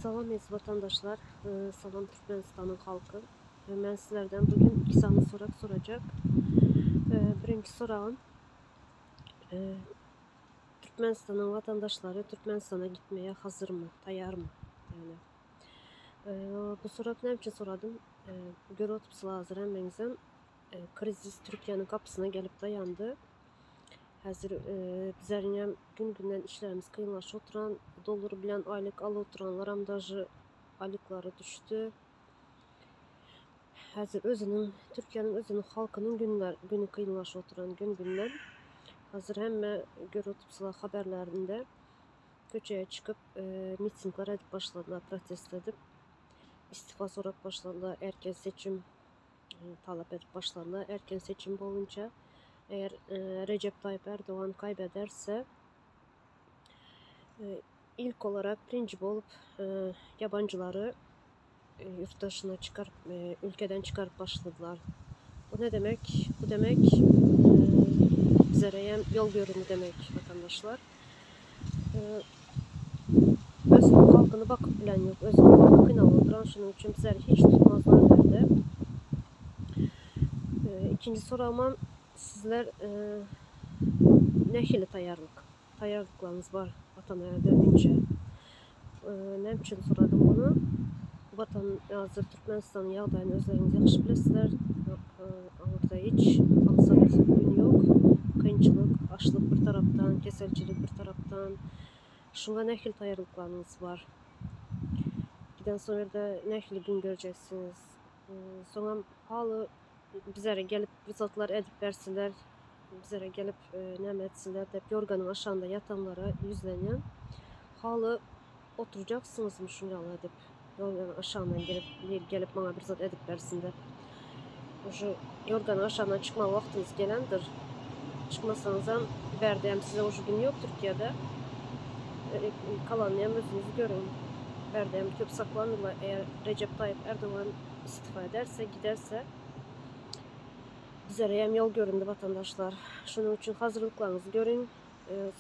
Salam eziz vatandaşlar, salam Türkmenistanyň halky. Men sizlerden bugün iki sany sorak sorajak. Birinji soragym Türkmenistanyň vatandaşlary Türkmenistana gitmeye hazyrmy, taýarmy? Yani bu sorak näme üçin soradym? Görüp oturupsylar hazır hemmeňizem. Krizis Türkiýäniň gapysyna gelip daýandy. Häzir bizleriňem gün-günden işlerimiz kynlaşyp oturan, dollar bilen aýlyk alyp oturanlaram daže aýlyklary düşdi. Häzir özüniň, Türkiýäniň özüniň halkynyň günler, güni kynlaşyp oturan gün-günden. Häzir hemme görüp oturupsylar haberlerinde köçeye çykyp mitingler edip başladylar, protest edip. Istifa sorap başladylar, erken seçim talap edip başladylar. Erken seçim bolunça eğer Recep Tayyip Erdoğan kaybederse ilk olarak birinci bolup yabancıları yurtdaşyna çıkarıp ülkeden çıkarıp başladylar. Bu ne demek? Bu demek bizlere yol göründü demek vatandaşlar. Özüniň halkyny bakyp bilen ýok. Özüniň halky kynalyp oturan şunuň üçin bizleri hiç tutmazlar bärde. Ikinji soragymam sizler nähili taýýarlyk taýýarlyklaryňyz bar watana dönünçe? Näme üçin soradym muny? Watan hazir Türkmenistanyň ýagdaýyny özleriňiz ýagşy bilesizler. Aňyrda hiç aňsat gün ýok. Kynçylyk, açlyk bir tarapdan, keselçilik bir tarapdan. Şuňa nähili taýýarlyklaryňyz bar? Giden soň ýerde nähili gün görjeksiňiz? Soňam haly bizlere gelip bir zatlar edip berseler, bizlere gelip näme etseler diýip ýorganyň aşagynda ýatanlara ýüzlenýän. Haly oturjaksyňyzmy şuň ýaly edip? Ýorganyň aşagyndan girip, biri gelip maňa bir zat edip bersin diýip. Şu ýorganyň aşagyndan çykmaga wagtyňyz gelendir. Çykmasaňyzam bärde hem size uje gün ýok Türkiýede. Kalanyny hem özüňiz görüň. Bärde hem köp saklanmyrlar. Eger Rejep Taýyp Erdogan istifa ederse, giderse bizlere hem ýol göründi watandaşlar. Şonuň üçin hazyrlyklaryňyzy görüň.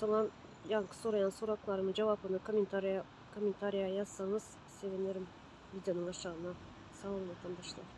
Soňam ýaňky soraýan soraklarymyň jogapyny kommentariýa kommentariýa ýazsaňyz sevinirim wideonyň aşagyna. Sag boluň watandaşlar.